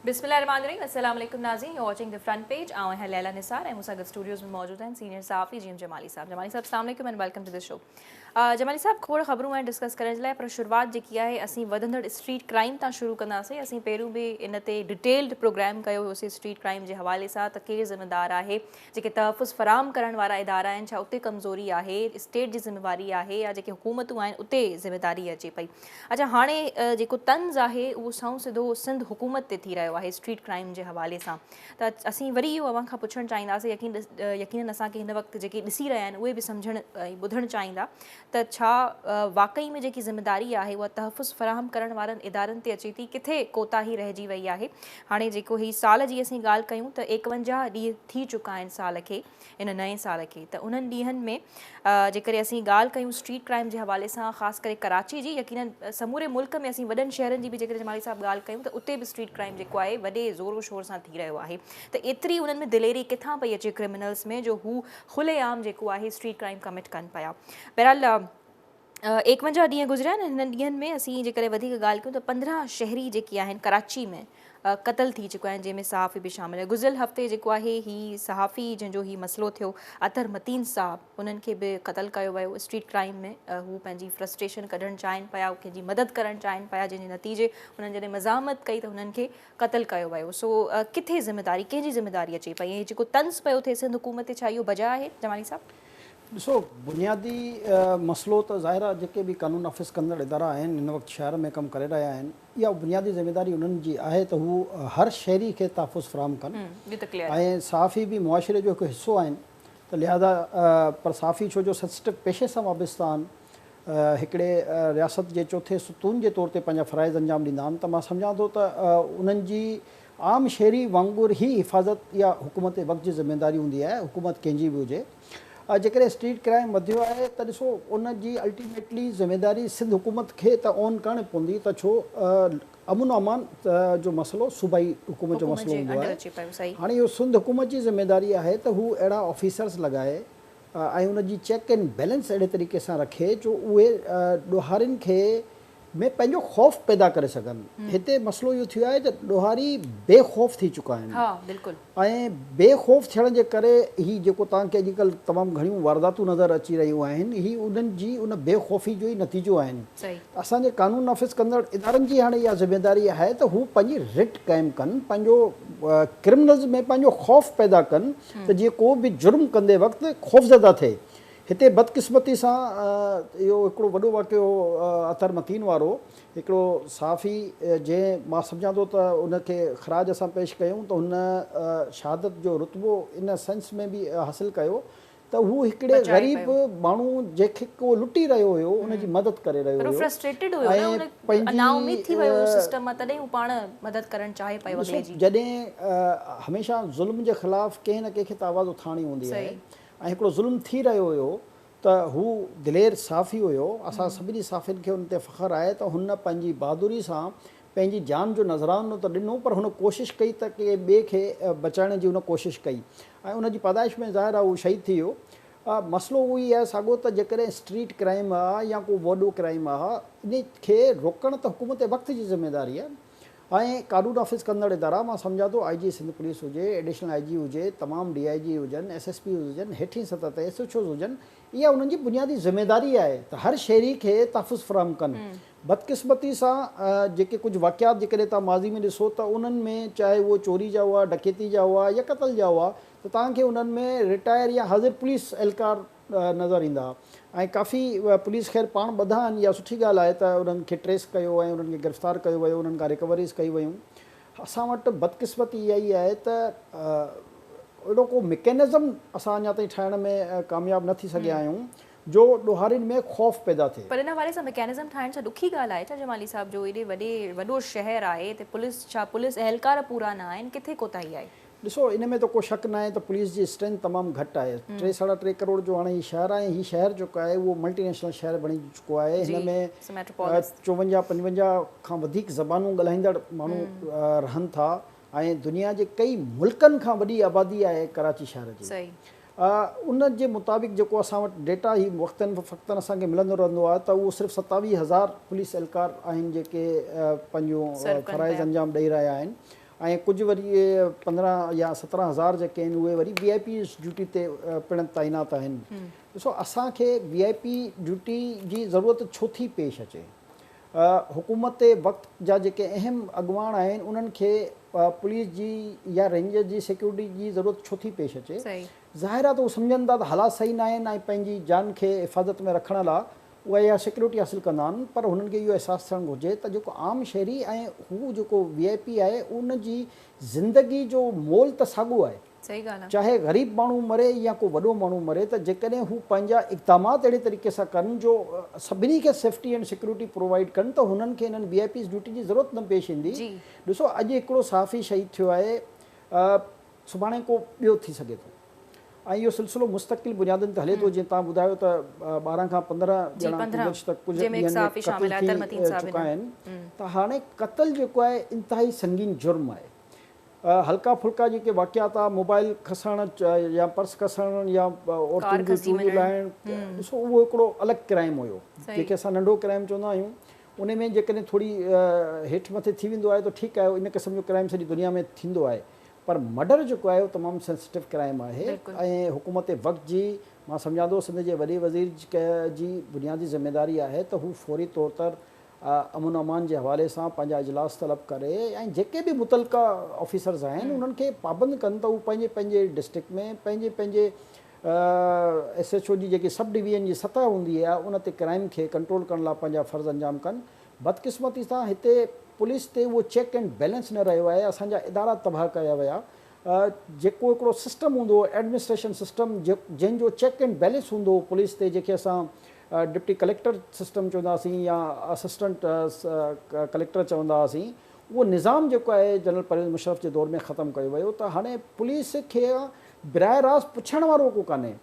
بسم الله الرحمٰن الرحيم السلام عليڪم ناظرين you watching the front page آئون آهيان ليليٰ نثار ۽ مون سان گڏ اسٽوڊيوز ۾ موجود آهن سينيئر صحافي جي ايم جمالي صاحب. جمالي صاحب السلام عليڪم and welcome to the show. Jamali صاحب کوڙ خبرون آهن ڊسڪس ڪرڻ جي لاء پر شروعات جيڪي آهي اسين وڌندڙ اسٽريٽ ڪرائيم تان شروع ڪنداسين. اسين پهريون به ان تي ڊيٽيلڊ پروگرام ڪيو هيوسين اسٽريٽ ڪرائيم جي حوالي سان ته ڪير ذميدار آهي، جيڪي تحفظ فراهم ڪرڻ وارا ادارا آهن ڇا اتي ڪمزوري آهي، اسٽيٽ جي ذميواري آهي يا جيڪي حڪومتون آهن اتي ذميداري اچي پئي. اڇا هاڻي جيڪو طنز آهي اهو سنئون سڌو سنڌ حڪومت تي ٿي رهيو آهي اسٽريٽ ڪرائيم جي حوالي سان ته اسين وري اهو اوهان کان پڇڻ چاهينداسين يقين يقينن اسان کي هن وقت جيڪي ڏسي رهيا آهن اهي به سمجهڻ ۽ ٻڌڻ چاهيندا ته ڇا واقعي ۾ جيڪي ذميداري آهي اها تحفظ فراهم ڪرڻ وارن ادارن تي اچي ٿي ڪٿي ڪوتاهي رهجي وئي آهي هاڻي جيڪو هي سال جي اسين ڳالهه ڪيون ته 51 ڏينهن ٿي چڪا آهن سال کي ان نئين سال کي ته انهن ڏينهن ۾ جيڪڏهن اسين ڳالهه ڪيون اسٽريٽ ڪرائيم جي حوالي سان خاص ڪري ڪراچي جي يقينن سموري ملڪ ۾ اسين وڏن شهرن جي به جيڪڏهن جمالي صاحب ڳالهه ڪيون ته اتي به اسٽريٽ ڪرائيم جيڪو آهي وڏي زور و شور سان ٿي رهيو آهي ته ايتري انهن ۾ دليري ڪٿان پئي اچي ڪرمنلز ۾ جو هو کلي عام جيڪو آهي اسٽريٽ ڪرائيم ڪمٽ ڪن پيا. بهرحال 51 ڏينهن گذريا آهن هنن ڏينهن ۾ اسين جيڪڏهن وڌيڪ ڳالهه ڪيون ته 15 شهري جيڪي آهن ڪراچي ۾ قتل ٿي چڪا آهن جنهن ۾ صحافي به شامل آهي گذريل هفتي جيڪو آهي هي صحافي جنهن جو هي مسئلو ٿيو اطهر متين صاحب انهن کي به قتل ڪيو ويو اسٽريٽ ڪرائيم ۾ هو پنهنجي فرسٽريشن ڪڍڻ چاهين پيا ڪنهن جي مدد ڪرڻ چاهين پيا جنهن جي نتيجي انهن جڏهن مزاحمت ڪئي ته هنن کي قتل ڪيو ويو سو ڪٿي ذميداري ڪنهن جي ذميداري اچي پئي ۽ جيڪو طنز پيو ٿئي سنڌ حڪومت تي ڇا اهو بجا آهي جمالي صاحب؟ ڏسو بنيادي مسئلو ته ظاهر آهي جيڪي به قانون نافذ ڪندڙ ادارا آهن هن وقت شهر ۾ ڪم ڪري رهيا آهن اها بنيادي ذميداري انهن جي آهي ته هو هر شهري کي تحفظ فراهم ڪن ۽ صحافي به معاشري جو هڪ حصو آهن ته لهذا پر صحافي ڇو جو سينسٽو پيشي سان وابسته آهن هڪڙي رياست جي چوٿين ستون جي طور تي پنهنجا فرائض انجام ڏيندا آهن ته مان سمجهان ٿو ته انهن جي عام شهري وانگر ئي حفاظت اها حڪومت وقت جي ذميداري هوندي آهي حڪومت ڪنهن جي به هجي. جيڪڏهن اسٽريٽ ڪرائيم وڌيو آهي ته ڏسو ان جي الٽيميٽلي ذميداري سنڌ حڪومت کي ته اون ڪرڻي پوندي ته ڇو امن و امان جو مسئلو صوبائي حڪومت جو مسئلو هوندو آهي هاڻي اهو سنڌ حڪومت جي ذميداري آهي ته هو اهڙا آفيسرز لڳائي ۽ ان جي چيڪ اينڊ بيلنس اهڙي طريقي سان رکي جو اهي ڏوهارين کي ۾ پنهنجو خوف پيدا ڪري سگهن. هتي مسئلو اهو ٿيو آهي ته ڏوهاري بي خوف ٿي چڪا آهن ۽ بي خوف ٿيڻ جي ڪري هي جيڪو توهان کي اڄڪلهه تمام گهڻيون وارداتون نظر اچي رهيون آهن هي انهن جي ان بي خوفي جو ئي نتيجو آهن. اسان جي قانون نافذ ڪندڙ ادارن جي هاڻي اها ذميداري آهي ته هو پنهنجي رٽ قائم ڪن، پنهنجو ڪرمنلز ۾ پنهنجو خوف پيدا ڪن ته جيئن ڪو به جرم ڪندي وقت خوفزده ٿئي. هتي بدقسمتي سان اهو هڪڙو وڏو واقعو هو اطهر متين وارو، هڪڙو صحافي جنهن مان سمجهان ٿو ته ان کي خراج اسان پيش ڪيون ته هن شهادت جو رتبو ان سينس ۾ به حاصل ڪيو ته هو هڪڙي غريب ماڻهو جنهن کي ڪو لٽي رهيو هيو ان جي مدد ڪري رهيو هيو ۽ پنهنجي ڏسو جڏهن هميشه ظلم جي خلاف ڪنهن نه ڪنهن کي ته آواز اٿارڻي هوندي آهي. ۽ هڪڙو ظلم ٿي رهيو هيو ته هو دلير صحافي هيو، اسان سڀني صحافين کي ان تي فخر آهي ته هن پنهنجي بهادري سان پنهنجي جان جو نذرانو ته ڏنو پر هن ڪوشش ڪئي ته ڪنهن ٻئي کي بچائڻ جي هن ڪوشش ڪئي ۽ ان جي پادائش ۾ ظاهر آهي هو شهيد ٿي ويو. مسئلو اهو ئي آهي ساڳو ته جيڪڏهن اسٽريٽ ڪرائيم آهي يا ڪو وڏو ڪرائيم آهي ان کي روڪڻ ته حڪومت وقت جي ذميواري آهي ۽ قانون نافذ ڪندڙ ادارا مان سمجهان ٿو آء جي سنڌ پوليس هجي، ايڊيشنل I جي هجي، تمام ڊي I جي هجن، ايس ايس پيز هجن، هيٺين سطح تي ايس ايڇ اوز هجن، اها انهن جي بنيادي ذميداري آهي ته هر شهري کي تحفظ فراهم ڪن. بدقسمتي سان جيڪي ڪجهه واقعات جيڪڏهن توهان ماضي ۾ ڏسو ته انهن ۾ چاهي اهو چوري جا هئا، ڊڪيتي جا هئا يا قتل جا هئا ته توهان کي انهن ۾ رٽائر يا حاضر پوليس اهلڪار نظر ايندا ۽ ڪافي پوليس خير پاڻ ٻڌا آهن اها سٺي ڳالهه آهي ته انهن کي ٽريس ڪيو ۽ انهن کي گرفتار ڪيو ويو انهن کان ريڪوريز ڪئي ويون اسان وٽ بدقسمتي اها ئي آهي ته اهڙو ڪو مڪينزم اسان اڃا تائين ٺاهڻ ۾ ڪامياب نه ٿي سگهيا آهيون جو ڏوهارين ۾ خوف پيدا ٿئي. پر ان حوالي سان مڪينزم ٺاهڻ ڇا ڏکي ڳالهه آهي ڇا جمالي صاحب جو ايڏي وڏي وڏو شهر آهي اتي پوليس ڇا پوليس اهلڪار پورا نه آهن ڪٿي ڪوتاهي آهي. ڏسو ان ۾ ته ڪو شڪ ناهي ته پوليس جي اسٽرينٿ تمام گهٽ آهي. ٽي ساڍا ٽي ڪروڙ جو هاڻي هي شهر آهي ۽ هي شهر جيڪو آهي اهو ملٽي نيشنل شهر بڻجي چڪو آهي. هن ۾ 54 55 کان وڌيڪ زبانون ڳالهائيندڙ ماڻهو رهن ٿا ۽ دنيا جي ڪئي ملڪن کان وڏي آبادي آهي ڪراچي شهر جي. ان جي مطابق جيڪو اسان وٽ ڊيٽا هي وقتن فوقتن اسان کي ملندو رهندو آهي ته اهو صرف 27 هزار پوليس اهلڪار آهن جيڪي پنهنجون فرائض انجام ڏئي رهيا آهن. ۽ ڪجهه وري 15 يا 17 هزار جيڪي آهن اهي وري وي آء پيز ڊيوٽي تي پڻ تعينات آهن. ڏسو اسان کي وي آء پي ڊيوٽي جي ضرورت ڇو ٿي پيش اچي؟ حڪومت وقت جا جيڪي اهم اڳواڻ آهن انهن کي پوليس جي يا رينجرز جي سيڪيورٽي جي ضرورت ڇو ٿي پيش اچي؟ ظاهر آهي ته هو سمجهن ٿا ته حالات صحيح ناهن ۽ پنهنجي جان کي حفاظت ۾ رکڻ لا اهي اها سيڪيورٽي حاصل ڪندا آهن پر هنن کي اهو احساس ٿيڻ گهرجي ته جيڪو عام شهري ۽ هو جيڪو وي آء پي آهي ان جي زندگي جو مول ته ساڳو آهي. چاهي غريب ماڻهو مري يا ڪو وڏو ماڻهو مري ته جيڪڏهن هو پنهنجا اقدامات اهڙي طريقي سان ڪن جو سڀني کي سيفٽي اينڊ سيڪيورٽي پرووائيڊ ڪن ته هنن کي انهن وي آء پيز ڊيوٽي جي ضرورت نه پيش ايندي. ڏسو اڄ هڪڙو صحافي شهيد ٿيو آهي سڀاڻي ڪو ٻيو ٿي سگهي ٿو ۽ اهو سلسلو مستقل بنيادن تي هلي ٿو جيئن توهان ٻڌايو ته 12 کان 15 ڄڻا گذشته ڪجهه ڏينهن ۾ قتل ٿي چڪا آهن ته هاڻي قتل جيڪو آهي انتهائي سنگين جرم آهي هلڪا ڦلڪا جيڪي واقعات آ موبائل کسڻ يا پرس کسڻ يا عورتن جون چوڙيون لاهڻ ڏسو اهو هڪڙو الڳ ڪرائم هيو جنهن کي اسان ننڍو ڪرائم چوندا آهيون ان ۾ جيڪڏهن ٿوري هيٺ مٿي ٿي ويندو آهي ته ٺيڪ آهي ان قسم جو ڪرائم سڄي دنيا ۾ ٿيندو آهي پر مرڊر جيڪو آهي اهو تمام سينسٽو ڪرائم آهي ۽ حڪومت وقت جي مان سمجهان ٿو سنڌ جي وڏي وزير جي بنيادي ذميواري آهي ته هو فوري طور تر امن امان جي حوالي سان پنهنجا اجلاس طلب ڪري ۽ جيڪي به متعلقه آفيسرز آهن انهن کي پابند ڪن ته هو پنهنجي پنهنجي ڊسٽرڪٽ ۾ پنهنجي پنهنجي ايس ايڇ او جي جيڪي سب ڊويزن جي سطح هوندي آهي ان تي ڪرائم کي ڪنٽرول ڪرڻ لاء پنهنجا فرض انجام ڪن. بدقسمتي سان هتي پوليس تي اهو چيڪ اينڊ بيلنس نه رهيو آهي اسان جا ادارا تباهه ڪيا ويا جيڪو هڪڙو سسٽم هوندو هو ايڊمنسٽريشن سسٽم جنهن جو چيڪ اينڊ بيلنس هوندو هو پوليس تي جنهن کي اسان ڊپٽي ڪليڪٽر سسٽم چوندا هئاسين يا اسسٽنٽ ڪليڪٽر چوندا هئاسين اهو نظام جيڪو آهي جنرل پرويز مشرف جي دور ۾ ختم ڪيو ويو ته هاڻي پوليس کي براهه راست پڇڻ وارو ڪو ڪانهي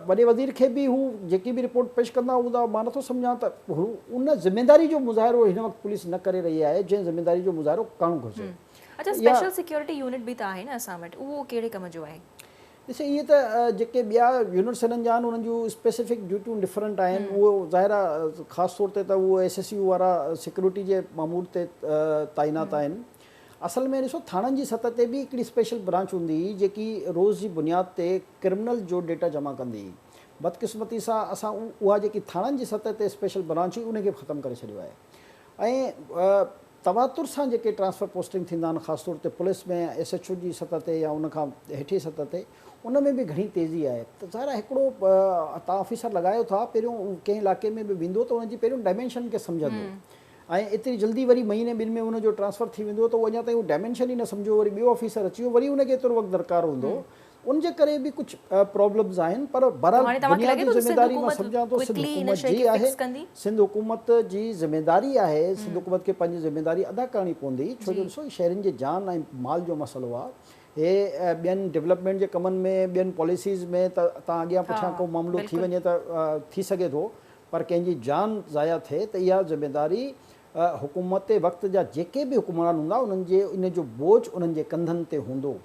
وڏي وزير کي به هو جيڪي به رپورٽ پيش ڪندا هوندا مان نٿو سمجهان ته هو ان ذميداري جو مظاهرو هن وقت پوليس نه ڪري رهي آهي جنهن ذميداري جو مظاهرو ڪرڻ گهرجي. اڇا اسپيشل سيڪيورٽي يونٽ به ته آهي نه اسان وٽ اهو ڪهڙي ڪم جو آهي؟ ڏس اهي ته جيڪي ٻيا يونٽس هنن جا آهن انهن جون اسپيسفڪ ڊيوٽيون ڊفرنٽ آهن اهو ظاهر آهي خاص طور تي ته اهو ايس ايس يو وارا سيڪيورٽي جي معمول تي تعينات آهن اصل ۾ ڏسو ٿاڻن جي سطح تي به هڪڙي اسپيشل برانچ هوندي هئي جيڪي روز جي بنياد تي ڪرمنل جو ڊيٽا جمع ڪندي هئي. بدقسمتي سان اسان اها جيڪي ٿاڻن جي سطح تي اسپيشل برانچ هئي ان کي به ختم ڪري ڇڏيو آهي ۽ تواتر سان جيڪي ٽرانسفر پوسٽنگ ٿيندا آهن خاص طور تي پوليس ۾ ايس ايڇ او جي سطح تي يا ان کان هيٺين سطح تي ان ۾ به گهڻي تيزي آهي ته ظاهر آهي هڪڙو توهان آفيسر لڳايو ٿا پهريون ڪنهن علائقي ۾ به ويندو ته ان جي پهريون ڊائمينشن کي سمجهندو ۽ ايتري جلدي وري مهيني ٻن ۾ ان جو ٽرانسفر ٿي ويندو ته اهو اڃا تائين اهو ڊائمينشن ئي نه سمجهيو وري ٻيو آفيسر اچي ويو وري ان کي ايترو وقت درڪار هوندو ان جي ڪري به ڪجهه پرابلمز آهن پر بهرحال بنيادي ذميداري مان سمجهان ٿو سنڌ حڪومت جي آهي سنڌ حڪومت جي ذميداري آهي سنڌ حڪومت کي پنهنجي ذميداري ادا ڪرڻي پوندي ڇو جو ڏسو شهرين جي جان ۽ مال جو مسئلو آهي هي ٻين ڊولپمينٽ جي ڪمن ۾ ٻين پاليسيز ۾ ته تان اڳيان پٺيان ڪو معاملو ٿي وڃي ته ٿي سگهي ٿو پر ڪنهن جي جان ضايع ٿئي ته اها ذميداري حڪومت وقت جا جيڪي به حڪمران هوندا انهن جي ان جو بوجه انهن جي ڪنڌن تي هوندو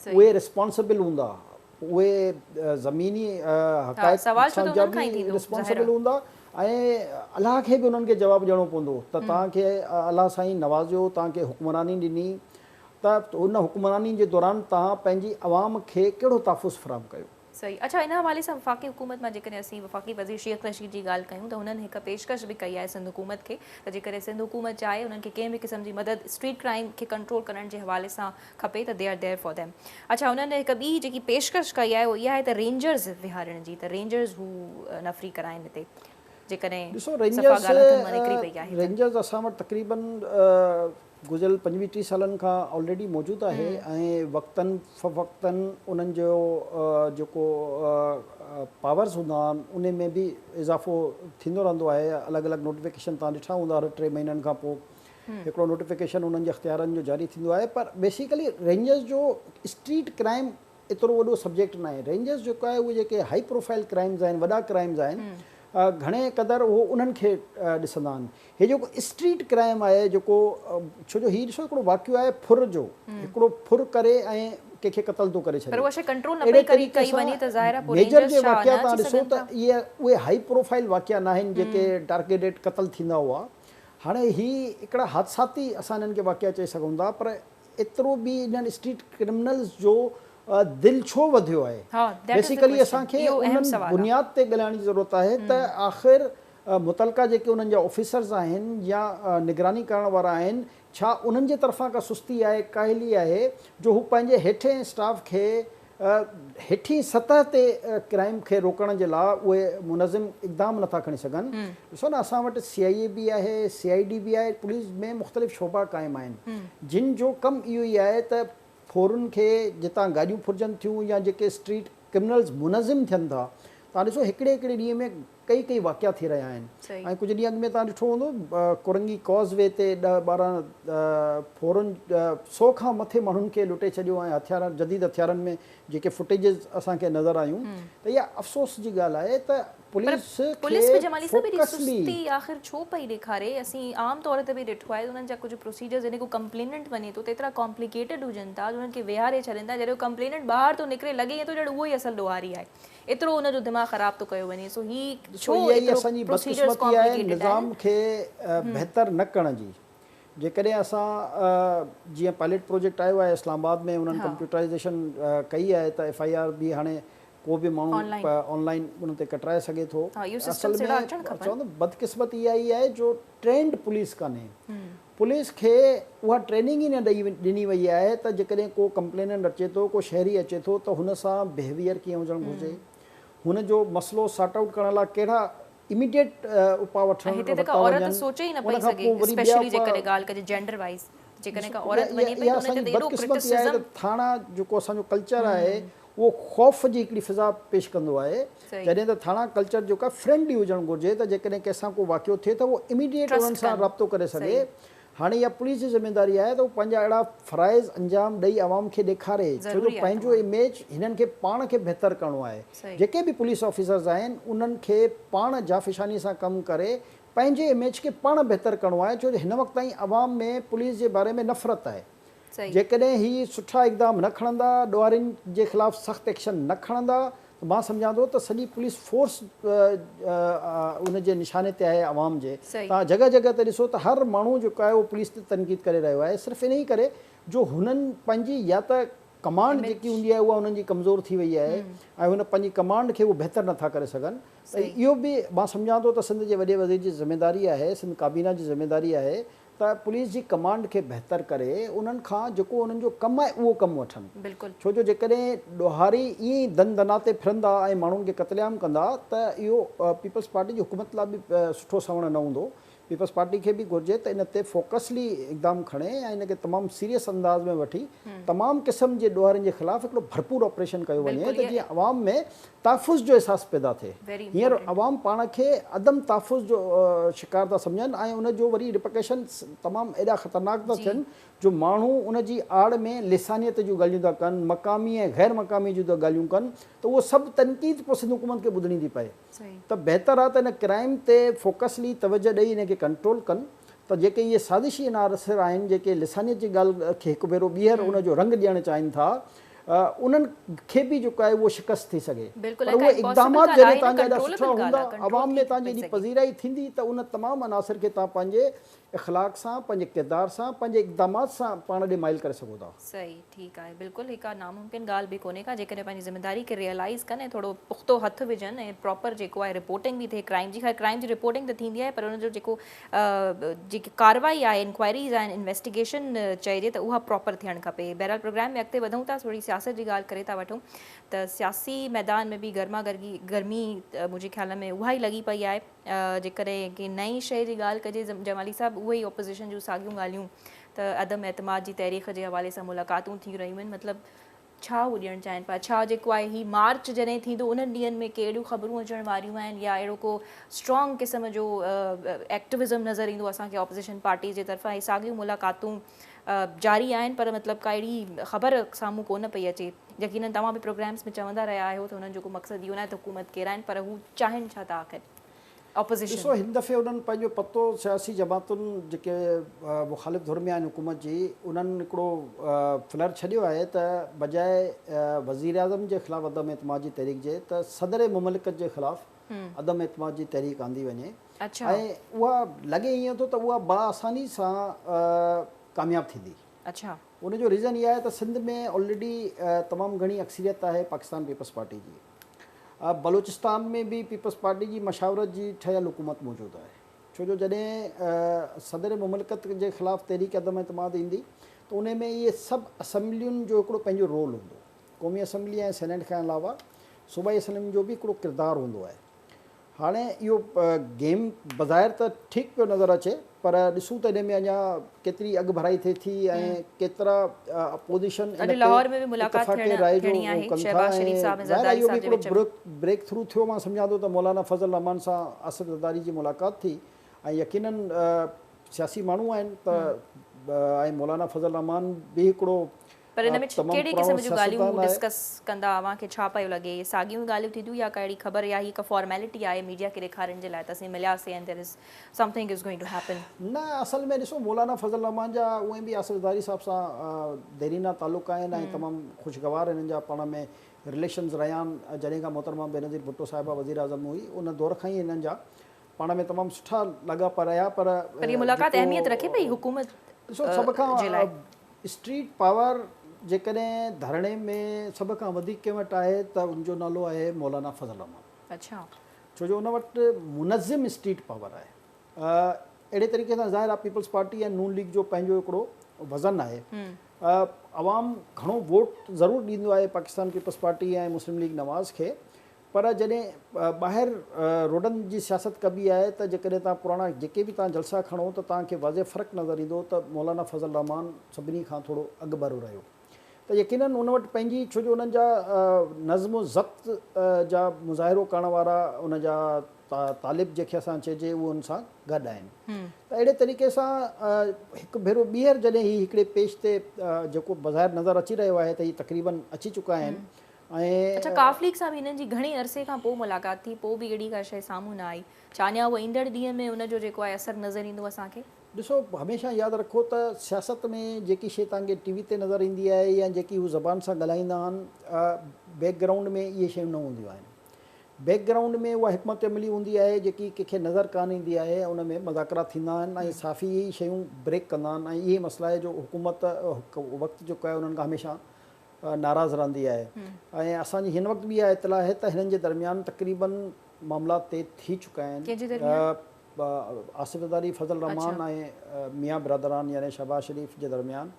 اهي ريسپانسبل هوندا اهي زميني حقائق سان جا به ريسپانسبل هوندا ۽ الله کي به انهن کي جواب ڏيڻو پوندو ته توهان کي الله سائين نوازيو توهان کي حڪمراني ڏني ته ان حڪمراني جي دوران توهان پنهنجي عوام کي ڪهڙو تحفظ فراهم ڪيو. صحيح. اڇا ان حوالي سان وفاقي حڪومت مان جيڪڏهن اسين وفاقي وزير شيخ رشيد جي ڳالهه ڪيون ته هنن هڪ پيشڪش به ڪئي آهي سنڌ حڪومت کي ته جيڪڏهن سنڌ حڪومت چاهي انهن کي ڪنهن به قسم جي مدد اسٽريٽ ڪرائيم کي ڪنٽرول ڪرڻ جي حوالي سان کپي ته they are there for them. اڇا هنن هڪ ٻي جيڪي پيشڪش ڪئي آهي اها اها آهي ته رينجرز ويهارڻ جي ته رينجرز هو نفري ڪرائين هتي جيڪڏهن ڏسو صفا رينجرز ڳالهه هٿن مان نڪري پئي آهي ته. رينجرز اسان وٽ تقريبن گذريل پنجويهه ٽيهه سالن کان آلريڊي موجود آهي ۽ وقتن فوقتن انهن جو جيڪو پاورز هوندا آهن انهي ۾ به اضافو ٿيندو رهندو آهي الڳ الڳ نوٽيفڪيشن توهان ڏٺا هوندا هر ٽي مهينن کان پوء هڪڙو نوٽيفڪيشن انهن جي اختيارن جو جاري ٿيندو آهي پر بيسيڪلي رينجرز جو اسٽريٽ ڪرائيم ايترو وڏو سبجيڪٽ ناهي. رينجرز جيڪو آهي اهي جيڪي هائي پروفائيل ڪرائيمز آهن وڏا ڪرائيمز آهن گهڻي قدر اهو انهن کي ڏسندا آهن. هي جيڪو اسٽريٽ ڪرائيم آهي جيڪو ڇو جو هي ڏسو هڪڙو واقعو آهي ڦر جو هڪڙو ڦر ڪري ۽ ڪنهن کي قتل ٿو ڪري ڇڏي. اهڙي طريقي سان ميجر جي واقعا توهان ڏسو ته اهي اهي هائي پروفائيل واقعا ناهن جيڪي ٽارگيٽيڊ قتل ٿيندا هئا. هاڻي هي هڪڙا حادثاتي اسان انهن کي واقعا چئي سگهون ٿا پر ايترو به انهن اسٽريٽ ڪرمنلز جو دل ڇو وڌيو آهي؟ بيسيڪلي اسان کي انهن بنياد تي ڳالهائڻ جي ضرورت آهي ته آخر متعلقه جيڪي انهن جا آفيسرز آهن يا نگراني ڪرڻ وارا آهن ڇا انهن جي طرفان ڪا سستي آهي، ڪاهلي آهي جو هو پنهنجي هيٺين اسٽاف کي هيٺين سطح تي ڪرائيم کي روڪڻ جي لاء اهي منظم اقدام نٿا کڻي سگهن. ڏسو نه اسان وٽ سي آء اي به آهي، سي I D به آهي، پوليس ۾ مختلف شعبا قائم آهن جن جو ڪم اهو ئي آهي ته ڦورن کي جتان گاڏيون ڦرجن ٿيون يا جيڪي اسٽريٽ ڪرمنلز منظم ٿين ٿا توهان ڏسو هڪڙي هڪڙي ڏينهن ۾ ڪئي ڪئي واقعا ٿي رهيا آهن ۽ ڪجهه ڏينهن اڳ ۾ توهان ڏٺو هوندو ڪورنگي ڪاز وي تي ڏهه 12 ڦورن سو کان مٿي ماڻهن کي لٽي ڇڏيو ۽ هٿيارن جديد هٿيارن ۾ جيڪي فوٽيجز اسان کي نظر آيون ته اها افسوس جي ڳالهه آهي ته پوليس پوليس به جمالي صاحب ايڏي سستي آخر ڇو پئي ڏيکاري اسين عام طور تي به ڏٺو آهي ته انهن جا ڪجهه پروسيجرز جڏهن ڪو ڪمپليننٽ وڃي ٿو ته ايترا ڪامپليڪيٽيڊ هجن ٿا جو انهن کي ويهاري ڇڏين ٿا جڏهن هو ڪمپليننٽ ٻاهر ٿو نڪري لڳي ائين ٿو ڄڻ اهو ئي اصل ڏوهاري آهي ايترو ان جو دماغ خراب ٿو ڪيو وڃي سو هي ڇو ايترو پروسيجرز ڪامپليڪيٽيڊ آهن. نظام کي بهتر نه ڪرڻ جي جيڪڏهن اسان جيئن پائلٽ پروجيڪٽ آيو آهي اسلام آباد ۾ انهن ڪمپيوٽرائيزيشن ڪئي آهي ته ايف I R به هاڻي ڪو به ماڻهو آن لائين ان تي ڪٽرائي سگهي ٿو. اصل ۾ چوان ته بدقسمتي اها ئي آهي جو ٽرينڊ پوليس ڪانهي. پوليس کي اها ٽريننگ ئي نه ڏني وئي آهي ته جيڪڏهن ڪو ڪمپليننٽ اچي ٿو، ڪو شهري اچي ٿو ته هن سان بهيويئر ڪيئن هجڻ گهرجي، هن جو مسئلو سارٽ آئوٽ ڪرڻ لاء ڪهڙا اميڊيٽ اپاء وٺڻ ۽ هتي ته ڪا عورت سوچي ئي نه پئي سگهي اسپيشلي جيڪڏهن ڳالهه ڪجي جينڊر وائيز جيڪڏهن ڪا عورت وڃي پئي ته ان تي ته ايڏو ڪرٽيسزم. ٿاڻا جيڪو اسان جو ڪلچر آهي اهو خوف جي هڪڙي فضا پيش ڪندو آهي جڏهن ته ٿاڻا ڪلچر جيڪو آهي فرينڊلي هجڻ گهرجي ته جيڪڏهن ڪنهن سان ڪو واقعو ٿئي ته اهو اميڊيٽ انهن سان رابطو ڪري سگهي هاڻي اها پوليس جي ذميواري آهي ته هو پنهنجا اهڙا فرائض انجام ڏئي عوام کي ڏيکاري ڇو جو پنهنجو اميج هنن کي پاڻ کي بهتر ڪرڻو آهي جيڪي به پوليس آفيسرز آهن انهن کي پاڻ جافشاني سان ڪم ڪري پنهنجي اميج کي پاڻ بهتر ڪرڻو آهي ڇو جو هن وقت تائين عوام ۾ پوليس جي باري ۾ نفرت آهي جيڪڏهن هي سٺا اقدام نه کڻندا، ڏوهارين جي خلاف سخت ايڪشن نه کڻندا ته مان سمجهان ٿو ته سڄي پوليس فورس ان جي نشاني تي آهي عوام جي. توهان جڳهه جڳهه تي ڏسو ته هر ماڻهو جيڪو آهي اهو پوليس تي تنقيد ڪري رهيو آهي صرف انهي ڪري جو هنن پنهنجي يا ته ڪمانڊ جيڪي هوندي آهي اها هنن جي ڪمزور ٿي وئي آهي ۽ هن پنهنجي ڪمانڊ کي هو بهتر نٿا ڪري سگهن ته اهو به مان سمجهان ٿو ته سنڌ جي وڏي وزير جي ذميداري آهي سنڌ ڪابينا جي ذميداري آهي ته پوليس جي ڪمانڊ کي بهتر ڪري انهن کان جيڪو انهن جو ڪم آهي اهو ڪم وٺن ڇو جو جيڪڏهن ڏوهاري ائين ئي دن دناتي ڦرندا ۽ ماڻهن کي قتل عام ڪندا ته اهو پيپلز پارٽي جي حڪومت لاء به سٺو سوڻ نه هوندو پيپلز پارٽي کي به گهرجي ته ان تي فوڪسلي اقدام کڻي ۽ ان کي تمام سيريس انداز ۾ وٺي تمام قسم جي ڏوهارين جي خلاف هڪڙو ڀرپور آپريشن ڪيو وڃي ته جيئن عوام ۾ تحفظ جو احساس پيدا ٿئي. هينئر عوام پاڻ کي عدم تحفظ جو شڪار ٿا سمجهن ۽ ان جو وري ريپرڪشنز تمام ايڏا خطرناڪ ٿا ٿين جو ماڻهو ان جي آڙ ۾ لسانيت جون ڳالهيون ٿا ڪن، مقامي ۽ غير مقامي جون ٿا ڳالهيون ڪن ته اهو سڀ تنقيد پوء سنڌ حڪومت کي ٻڌڻي ٿي پئي ته بهتر آهي ته ان ڪرائيم تي فوڪسلي توجهه ڏئي ان کي ڪنٽرول ڪن ته جيڪي اهي سازشي عناصر آهن جيڪي لسانيت جي ڳالهه کي هڪ ڀيرو ٻيهر ان جو رنگ ڏيڻ چاهين ٿا انهن کي به جيڪو آهي اهو شڪست ٿي سگهي پر اهي اقدامات جڏهن توهان جا ايڏا سٺا هوندا عوام ۾ توهان جي ايڏي پذيرائي ٿيندي ته ان تمام عناصر کي توهان پنهنجي اخلاق سان پنهنجي ڪردار سان پنهنجي اقدامات سان پاڻ ڏي مائل ڪري سگهو ٿا. صحيح ٺيڪ آهي بلڪل هي ڪا ناممڪن ڳالهه به ڪونهي ڪا جيڪڏهن پنهنجي ذميداري کي ريئلائيز ڪن ۽ ٿورو پختو هٿ وجهن ۽ پراپر جيڪو آهي رپورٽنگ به ٿئي ڪرائيم جي خير ڪرائيم جي رپورٽنگ ته ٿيندي آهي پر ان جو جيڪو جيڪي ڪارروائي آهي انڪوائريز آهن انويسٽيگيشن چئجي ته اها پراپر ٿيڻ کپي بهرحال پروگرام ۾ اڳتي وڌون ٿا ٿوري سياست جي ڳالهه ڪري ٿا وٺون ته سياسي ميدان ۾ به گرما گرمي گرمي منهنجي خيال ۾ اها ئي لڳي پئي آهي جيڪڏهن ڪنهن نئين شيء جي ڳالهه ڪجي جمالي صاحب اهي ئي اپوزيشن جون ساڳيون ڳالهيون ته عدم اعتماد جي تحريڪ جي حوالي سان ملاقاتون ٿي رهيون آهن مطلب ڇا هو ڏيڻ چاهين پيا؟ ڇا جيڪو آهي هي مارچ جڏهن ٿيندو انهن ڏينهن ۾ ڪي اهڙيون خبرون اچڻ واريون آهن يا اهڙو ڪو اسٽرانگ قسم جو ايڪٽوزم نظر ايندو اسان کي اپوزيشن پارٽيز جي طرفان؟ هي ساڳيون ملاقاتون جاري آهن پر مطلب ڪا اهڙي خبر سامهون ڪونه پئي اچي. يقينن توهان به پروگرامز ۾ چوندا رهيا آهيو ته هنن جو ڪو مقصد اهو ناهي ته حڪومت ڪيرائين پر هو چاهين ڇا ٿا آخر؟ اپوزيشن. ڏسو هن دفعي انهن پنهنجو پتو سياسي جماعتن جيڪي مخالف ڌر ۾ آهن حڪومت جي انهن هڪڙو فلر ڇڏيو آهي ته بجاء وزيراعظم جي خلاف عدم اعتماد جي تحريڪ جي ته صدر مملڪت جي خلاف عدم اعتماد جي تحريڪ آندي وڃي ۽ اها لڳي ائين ٿو ته اها باآساني سان ڪامياب ٿيندي. اڇا. ان جو ريزن اها آهي ته سنڌ ۾ آلريڊي تمام گهڻي اڪثريت آهي پاڪستان پيپلز پارٽي جي. بلوچستان ۾ به پيپلز پارٽي جي مشاورت جي ٺهيل حڪومت موجود آهي. ڇو جو جڏهن صدر مملڪت جي خلاف تحريڪ عدم اعتماد ايندي ته ان ۾ اهي سڀ اسيمبلين جو هڪڙو پنهنجو رول هوندو. قومي اسيمبلي ۽ سينيٽ کان علاوه صوبائي اسيمبلين جو به هڪڙو ڪردار هوندو آهي. هاڻي اهو گيم بظاهر ته ٺيڪ پيو نظر اچي پر ڏسون ته ان ۾ اڃا ڪيتري اڳڀرائي ٿئي ٿي ۽ ڪيترا اپوزيشن ان تي اتفاق راء جو ڪن ٿا ۽ ظاهر آهي اهو به هڪڙو بريڪ ٿرو ٿيو مان سمجهان ٿو ته مولانا فضل الرحمان سان آصف زرداري جي ملاقات ٿي ۽ يقينن سياسي ماڻهو آهن ته ۽ مولانا فضل الرحمان به هڪڙو پر ان ۾ ڪهڙي قسم جون ڳالهيون هو ڊسڪس ڪندا اوهان کي ڇا پيو لڳي اهي ساڳيون ئي ڳالهيون ٿينديون يا ڪا اهڙي خبر يا هي هڪ فارميلٽي آهي ميڊيا کي ڏيکارڻ جي لاء ته اسين ملياسين and there is something is going to happen. نه اصل ۾ ڏسو مولانا فضل الرحمان جا اونئن به آصف زرداري صاحب سان ديرينه تعلق آهن ۽ تمام خوشگوار هنن جا پاڻ ۾ رليشنز رهيا آهن جڏهن کان محترمه بينظير ڀٽو صاحبه وزيراعظم هئي ان دور کان ئي هنن جا پاڻ ۾ تمام سٺا لاڳاپا رهيا پر پر هي ملاقات اهميت رکي پئي حڪومت ڏسو سڀ جي لاء. کان اسٽريٽ پاور جيڪڏهن ڌرڻي ۾ سڀ کان وڌيڪ ڪنهن وٽ آهي ته ان جو نالو آهي مولانا فضل الرحمان. اڇا. ڇو جو ان وٽ منظم اسٽريٽ پاور آهي. اهڙي طريقي سان ظاهر آهي پيپلز پارٽي ۽ نون ليگ جو پنهنجو هڪڙو وزن آهي. عوام گهڻو ووٽ ضرور ڏيندو آهي پاڪستان پيپلز پارٽي ۽ مسلم ليگ نواز کي پر جڏهن ٻاهر روڊن جي سياست ڪبي آهي ته جيڪڏهن توهان پراڻا جيڪي به توهان جلسا کڻو ته توهان کي واضح فرق نظر ايندو ته مولانا فضل الرحمان سڀني کان ٿورو اڳڀرو رهيو ته يقينن ان وٽ پنهنجي ڇو جو انهن جا نظم و ضبط جا مظاهرو ڪرڻ وارا ان جا طالب جنهن کي اسان چئجي اهي ان سان گڏ آهن ته اهڙي طريقي سان هڪ ڀيرو ٻيهر جڏهن هي هڪڙي پيج تي جيڪو بظاهر نظر اچي رهيو آهي ته هي تقريبن اچي چڪا آهن ۽. اڇا ڪاف ليگ سان به هنن جي گهڻي عرصي کان پوء ملاقات ٿي پوء به اهڙي ڪا شيء سامهون نه آئي ڇا اڃا اهو ايندڙ ڏينهن ۾ ان جو جيڪو آهي اثر نظر ايندو اسان کي؟ ڏسو هميشه ياد رکو ته سياست ۾ جيڪي شيء توهان کي ٽي وي تي نظر ايندي آهي يا جيڪي هو زبان سان ڳالهائيندا آهن بيڪ گرائونڊ ۾ اهي شيون نه هونديون آهن بيڪ گرائونڊ ۾ اها حڪمت عملي هوندي آهي جيڪي ڪنهن کي نظر ڪانه ايندي آهي ان ۾ مذاڪرات ٿيندا آهن ۽ صحافي اهي ئي شيون بريڪ ڪندا آهن ۽ اهي مسئلا آهي جو حڪومت وقت جيڪو آهي انهن کان هميشه ناراض رهندي آهي ۽ اسان جي هن وقت به اها اطلاع آهي ته هنن جي درميان تقريبن معاملات طئي ٿي چڪا آهن. ڪنهن جي درميان؟ آصف زرداري، فضل الرحمان ۽ ميان برادران يعني شهباز شريف جي درميان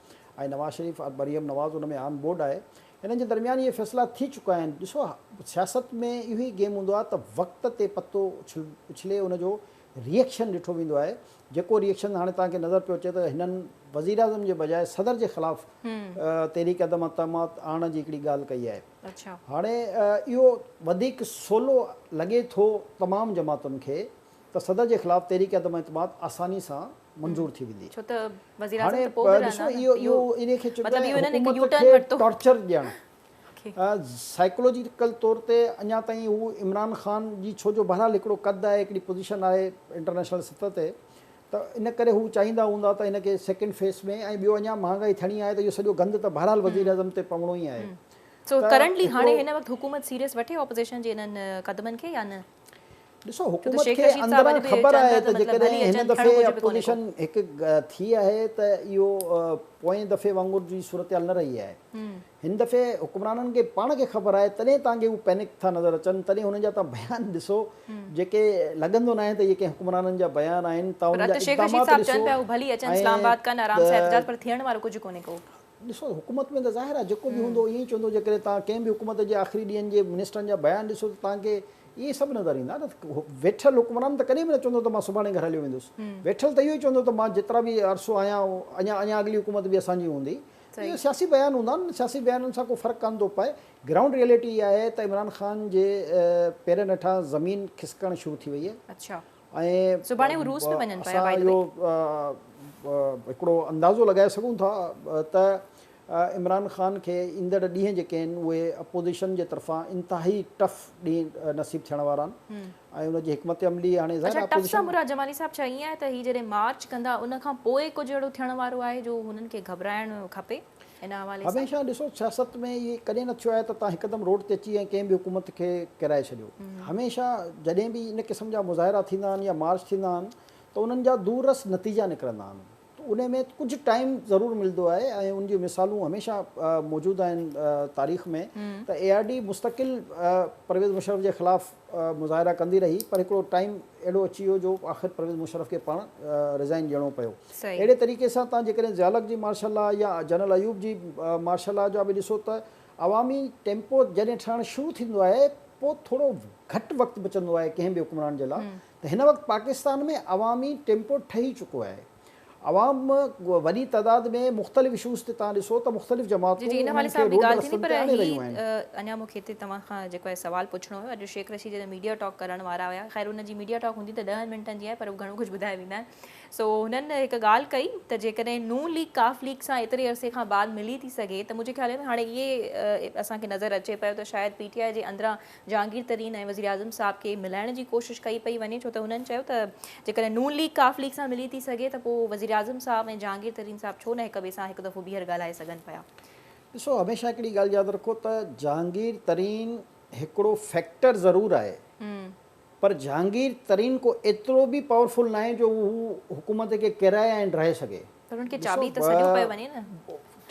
۽ نواز شريف ۽ مريم نواز ان ۾ آن بورڊ آهي. هنن جي درميان اهي فيصلا ٿي چڪا آهن. ڏسو سياست ۾ اهو ئي گيم هوندو آهي ته وقت تي پتو اڇلي ان جو ري ايڪشن ڏٺو ويندو آهي جيڪو ري ايڪشن هاڻي توهان کي نظر پيو اچي ته هنن وزيراعظم جي بجاء صدر جي خلاف تحريڪ عدم اعتماد آڻڻ جي هڪڙي ڳالهه ڪئي آهي. هاڻي اهو وڌيڪ سولو لڳي ٿو تمام جماعتن کي ته صدر جي خلاف تحريڪ عدم اعتماد آساني سان منظور ٿي ويندي. ڇو ته وزيراعظم هاڻي ته پوء به ڏسو رهندا نه. اهو اهو انهي کي چئبو مطلب آهي اهو هنن هڪ حڪومت يو ٽرن کي ورتو. ٽارچر ڏيڻ. سائيڪولوجيڪل طور تي اڃا تائين هو عمران خان جي ڇو جو بهرحال هڪڙو قد آهي هڪڙي پوزيشن آهي انٽرنيشنل سطح تي ته ان ڪري هو چاهيندا هوندا ته هن کي سيڪنڊ فيس ۾ ۽ ٻيو اڃا مهانگائي ٿيڻي آهي ته اهو سڄو گند ته بهرحال وزيراعظم تي پوڻو ئي آهي سو ته ڪرنٽلي هاڻي هڪڙو هن وقت حڪومت سيريس وٺي اپوزيشن جي انهن قدمن کي يا نه؟ ڏسو ڇو ته حڪومت شيخ کي رشيد صاحب اندران اڄ به خبر چون آهي پيا ته ته مطلب ڀلي جيڪڏهن هن اچن ٿيڻو دفعي ڪجهه به ڪونهي ڪو. اپوزيشن هڪ ٿي آهي ته اهو پوئين دفعي وانگر جي صورتحال نه رهي آهي. هن دفعي حڪمرانن کي پاڻ کي خبر آهي تڏهن توهان کي هو پينڪ ٿا نظر اچن تڏهن هنن جا توهان بيان ڏسو جيڪي لڳندو ناهي ته اهي ڪنهن حڪمرانن جا بيان آهن توهان پر انهن جا اتي شيخ رشيد اقدامات صاحب ڏسو چون پيا هو ڀلي اچن اسلام ۽ آباد ڪن آرام سان احتجاج پر ٿيڻ وارو ڪجهه ڪونهي ڪو. ڏسو حڪومت ۾ ته ظاهر آهي جيڪو به هوندو ائين ئي چوندو جيڪڏهن توهان ڪنهن به حڪومت جي آخري ڏينهن جي منسٽرن جا بيان ڏسو ته توهان کي اهي سڀ نظر ايندا نه ويٺل حڪمران ته ڪڏهن به نه چوندو ته مان سڀاڻي گهر هليو ويندس ويٺل ته اهو ئي چوندو ته مان جيترا به عرصو آهيان اڃا اڃا اڳلي حڪومت به اسان جي هوندي اهي سياسي بيان هوندا آهن سياسي بيانن سان ڪو فرق ڪانه ٿو پئي گرائونڊ ريئلٽي اها آهي ته عمران خان جي پيرن هيٺان زمين کسڪڻ شروع ٿي وئي آهي ۽ سڀاڻي هو روس به وڃن پيا اسان باء the اهو هڪڙو اندازو لڳائي سگهون ٿا ته عمران خان کي ايندڙ ڏينهن جيڪي آهن اهي اپوزيشن جي طرفان انتهائي ٽف ڏينهن نصيب ٿيڻ وارا آهن ۽ ان جي حڪمت عملي هاڻي ظاهر اڇا آهي ٽف سان اپوزيشن مراد جمالي صاحب ڇا ائين آهي ته هي جڏهن مارچ ڪندا ان کان پوء ڪجهه اهڙو ٿيڻ وارو آهي جو هنن کي گهٻرائڻ کپي ان حوالي سان؟ هميشه ڏسو سياست ۾ اهي ڪڏهن نه ٿيو آهي ته توهان هڪدم روڊ تي اچي ۽ ڪنهن به حڪومت کي ڪيرائي ڇڏيو هميشه جڏهن به ان قسم جا مظاهرا ٿيندا آهن يا مارچ ٿيندا آهن ته انهن جا دور رس نتيجا نڪرندا آهن. ان ۾ ڪجهه ٽائيم ضرور ملندو آهي ۽ ان جون مثالون هميشه موجود آهن تاريخ ۾ ته اي آر ڊي مستقل پرويز مشرف جي خلاف مظاهرا ڪندي رهي پر هڪڙو ٽائيم اهڙو اچي ويو جو آخر پرويز مشرف کي پاڻ ريزائن ڏيڻو پيو. اهڙي طريقي سان توهان جيڪڏهن ضياء الحق جي مارشل لا يا جنرل ايوب جي مارشل لا جا به ڏسو ته عوامي ٽيمپو جڏهن ٺهڻ شروع ٿيندو آهي پوء ٿورو گهٽ وقت بچندو آهي ڪنهن به حڪمران جي لا ته هن وقت پاڪستان ۾ عوامي ٽيمپو ٺهي چڪو آهي. عوام وڏي تعداد ۾ مختلف اشوز تي توهان ڏسو ته مختلف جي جماعتون جي ان انهن حوالي کي سان به روڊ ڳالهه ٿيندي رستن پر تي آڻي هي رهيون آهن. اڃا مون کي هتي توهان کان جيڪو آهي سوال پڇڻو هيو اڄ شيخ رشيد جڏهن ميڊيا ٽاڪ ڪرڻ وارا هيا خير ان جي ميڊيا ٽاڪ هوندي ته ڏهن منٽن جي آهي پر هو گهڻو ڪجهه ٻڌائي ويندا آهن سو هنن هڪ ڳالهه ڪئي ته جيڪڏهن نون ليگ ڪاف ليگ سان ايتري عرصي کان بعد ملي ٿي سگهي ته منهنجي خيال ۾ هاڻي اهي اسان کي نظر اچي پيو ته شايد پي ٽي آء جي اندران جهانگير ترين ۽ وزيراعظم صاحب کي ملائڻ جي ڪوشش ڪئي پئي وڃي ڇو ته هنن چيو ته جيڪڏهن نون ليگ ڪاف ليگ سان ملي ٿي سگهي ته پوء وزيراعظم صاحب ۽ جهانگير ترين صاحب ڇو نه هڪ ٻئي سان هڪ دفعو ٻيهر ڳالهائي سگهن پيا. ڏسو هميشه هڪڙي ڳالهه ياد رکو ته جهانگير ترين هڪڙو فيڪٽر ضرور آهي پر جهانگير ترين ڪو ايترو به پاورفل ناهي جو هو حڪومت کي ڪيرائي ۽ ڊاهي سگهي. پر هن کي چاٻي ته سڏيو پيو وڃي نه.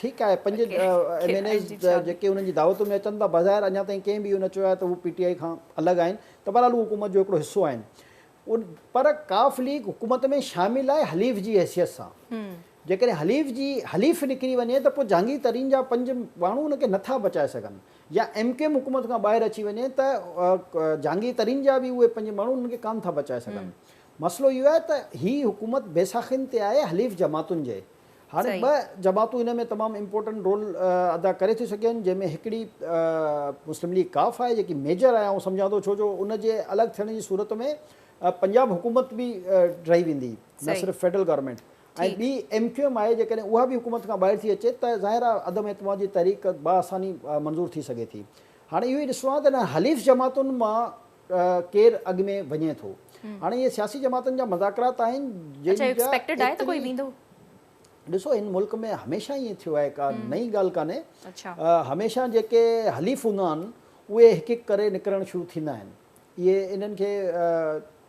ٺيڪ آهي پنج ايم اين ايز جيڪي انهن جي دعوتن ۾ اچن ٿا بظاهر اڃا تائين ڪنهن به اهو نه چيو آهي ته هو پي ٽي آء کان الڳ آهن ته بهرحال هو حڪومت جو هڪڙو حصو آهن پر ڪاف ليگ حڪومت ۾ شامل آهي حليف جي حيثيت سان جيڪڏهن حليف جي حليف نڪري وڃي ته پوء جهانگير ترين جا پنج ماڻهو ان کي نٿا بچائي سگهن يا ايم ڪيو ايم حڪومت کان ٻاهر اچي وڃي ته جهانگير ترين جا به اهي پنج ماڻهو انهن کي ڪانه ٿا بچائي سگهن مسئلو اهو آهي ته هي حڪومت بيساکين تي آهي حليف جماعتن جي هاڻي ٻه جماعتون ان ۾ تمام امپورٽنٽ رول ادا ڪري ٿيون سگهن جنهن ۾ هڪڙي مسلم ليگ ڪاف آهي جيڪي ميجر آهي آئون سمجهان ٿو ڇو جو ان جي الڳ ٿيڻ جي صورت ۾ پنجاب حڪومت به ڊهي ويندي نه صرف فيڊرل گورنمينٽ ۽ ٻي ايم ڪيو ايم آهي جيڪڏهن اها به حڪومت کان ٻاهر ٿي اچي ته ظاهر آهي عدم اعتماد جي تحريڪ باآساني منظور ٿي سگهي ٿي هاڻي اهو ئي ڏسڻو آهي ته انهن حليف جماعتن مان ڪير اڳ ۾ وڃي ٿو. هاڻي اهي سياسي جماعتن جا مذاڪرات آهن جن اڇا جا ايڪسپيڪٽيڊ آهي ته ڪوئي ايتري ويندو؟ ڏسو هن ملڪ ۾ هميشه ائين ٿيو آهي ڪا نئين ڳالهه ڪانهي هميشه جيڪي حليف هوندا آهن اهي هڪ هڪ ڪري نڪرڻ شروع ٿيندا آهن اهي انهن کي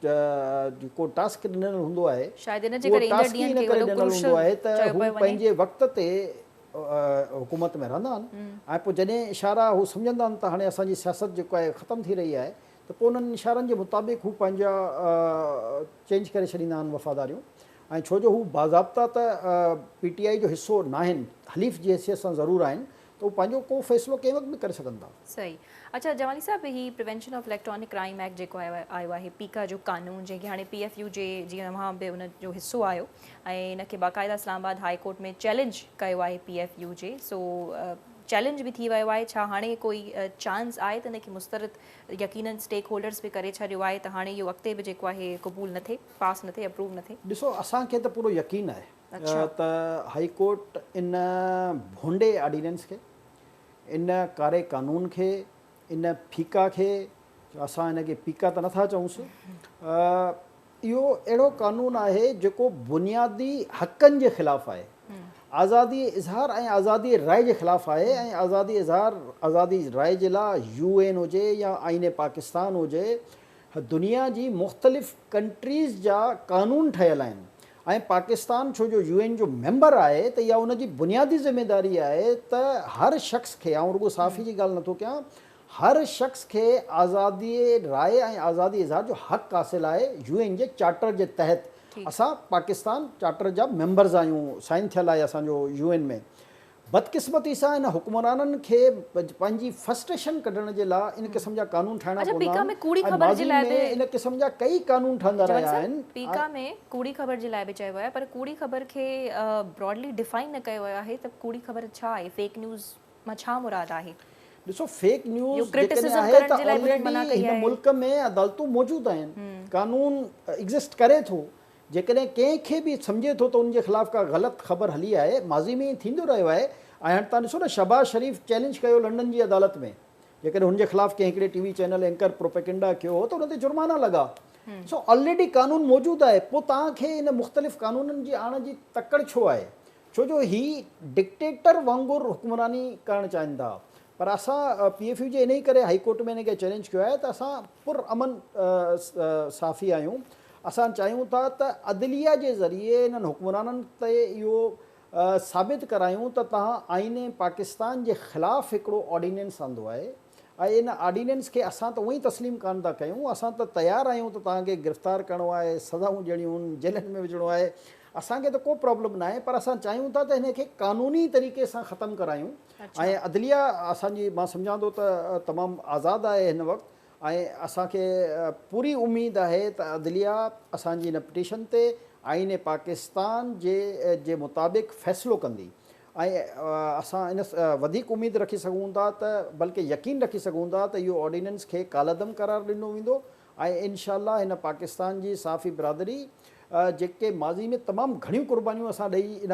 جيڪو ٽاسڪ ڏنل هوندو آهي شايد ان جي اهو ڪري ايندڙ ٽاسڪ ئي ڏينهن ان کي ڪري وڏو ڏنل ڪروشل هوندو آهي ته چيو هو پيو وڃي. پنهنجي وقت تي حڪومت ۾ رهندا آهن ۽ پوء جڏهن اشارا هو سمجهندا آهن ته هاڻي اسان جي سياست جيڪو آهي ختم ٿي رهي آهي ته پوء انهن اشارن جي مطابق هو پنهنجا چينج ڪري ڇڏيندا آهن وفاداريون ۽ ڇو جو هو باضابطا ته پي ٽي آء جو حصو ناهن حليف جي حيثيت سان ضرور آهن ته هو پنهنجو ڪو فيصلو ڪنهن وقت به ڪري سگهن ٿا. صحيح اڇا جمالي صاحب هي prevention of electronic crime act جيڪو آيو آهي پيڪا جو قانون جنهن کي هاڻي پي ايف يو جي جيئن اوهان به ان جو حصو آهيو ۽ ان کي باقاعده اسلام آباد هاء ڪورٽ ۾ چئلينج ڪيو آهي پي ايف يو جي سو چئلينج به ٿي ويو آهي ڇا هاڻي ڪوئي چانس آهي ته ان کي مسترد يقينن اسٽيڪ هولڊرز به ڪري ڇڏيو آهي ته هاڻي اهو اڳتي به جيڪو آهي قبول نه ٿئي پاس نه ٿئي اپروو نه ٿئي. ڏسو اسان کي ته پورو يقين آهي ته هائي ڪورٽ ان ڀونڊي آرڊيننس کي ان ڪاري قانون کي ان ڦيڪا کي اسان ان کي پيڪا ته نٿا چئونس اهو اهڙو قانون آهي جيڪو بنيادي حقن جي خلاف آهي آزادي اظهار ۽ آزادي راء جي خلاف آهي ۽ آزادي اظهار آزادي راء جي لاء يو اين هجي يا آئين پاڪستان هجي دنيا جي مختلف ڪنٽريز جا قانون ٺهيل آهن ۽ پاڪستان ڇو جو يو اين جو ميمبر آهي ته اها ان جي بنيادي ذميداري آهي ته هر شخص کي آئون رڳو صحافي جي ڳالهه نٿو ڪيان هر شخص کي آزادي راء ۽ آزادي اظهار جو حق حاصل آهي يو اين جي چارٽر جي تحت اسان پاڪستان چارٽر جا ميمبرز آهيون سائن ٿيل آهي اسان جو يو اين ۾ بدقسمتي سان ان حڪمرانن کي پنهنجي فرسٽريشن ڪڍڻ جي لاء ان قسم جا قانون ٺاهڻا اڇا پوندا پيڪا آهن ۾ ڪوڙي ۽ خبر جي ماضي لاء ۾ به ان قسم جا ڪئي قانون ٺهندا جمالي رهيا صاحب آهن پيڪا ۽ ۾ ڪوڙي خبر جي لاء به چيو ويو آهي پر ڪوڙي خبر کي براڊلي ڊفائن نه ڪيو ويو آهي ته ڪوڙي خبر ڇا آهي فيڪ نيوز مان ڇا مراد آهي ڏسو فيڪ اهو نيوز جيڪڏهن ڪرٽيسزم آهي ڪرڻ ته جي لاء به انهن منع آلريڊي ڪئي هن آهي ملڪ ۾ عدالتون موجود آهن قانون ايگزسٽ ڪري ٿو جيڪڏهن ڪنهن کي به سمجهي ٿو ته ان جي خلاف ڪا غلط خبر هلي آهي، ماضي ۾ ائين ٿيندو رهيو آهي ۽ هاڻ توهان ڏسو نه شهباز شريف چئلينج ڪيو لنڊن جي عدالت ۾ جيڪڏهن هن جي خلاف ڪنهن هڪڙي ٽي وي چينل اينڪر پروپيگنڊا ڪيو هو ته ان تي جرمانا لڳا. سو آلريڊي قانون موجود آهي پوء توهان کي ان مختلف قانونن جي آڻ جي تڪڙ ڇو آهي؟ ڇو جو هي ڊڪٽيٽر وانگر حڪمراني ڪرڻ چاهين ٿا پر اسان پي ايف يو جي انهي ڪري هائي ڪورٽ ۾ ان کي چئلينج ڪيو آهي ته اسان پر امن صحافي آهيون اسان چاهيون ٿا ته عدليه جي ذريعي انهن حڪمرانن تي اهو ثابت ڪرايون ته توهان آئين پاڪستان جي خلاف هڪڙو آرڊيننس آندو آهي ۽ ان آرڊيننس کي اسان ته اونئن ئي تسليم ڪانه ٿا ڪيون، اسان ته تيار آهيون ته توهان کي گرفتار ڪرڻو آهي، سزائون ڏيڻيون آهن، جيلن ۾ وجهڻو آهي، اسان کي ته ڪو پرابلم ناهي پر اسان چاهيون ٿا ته هن کي قانوني طريقي سان ختم ڪرايون ۽ عدليه اسان جي مان سمجهان ٿو ته تمام آزاد آهي هن وقت ۽ اسان کي پوري اميد آهي ته عدليه اسان جي ان پٽيشن تي آئين پاڪستان جي جي مطابق فيصلو ڪندي ۽ اسان ان وڌيڪ اميد رکي سگهون ٿا ته بلڪه يقين رکي سگهون ٿا ته اهو آرڊيننس کي ڪالعدم قرار ڏنو ويندو ۽ انشاء الله هن پاڪستان جي صحافي برادري جيڪي ماضي ۾ تمام گهڻيون قربانيون اسان ڏئي ان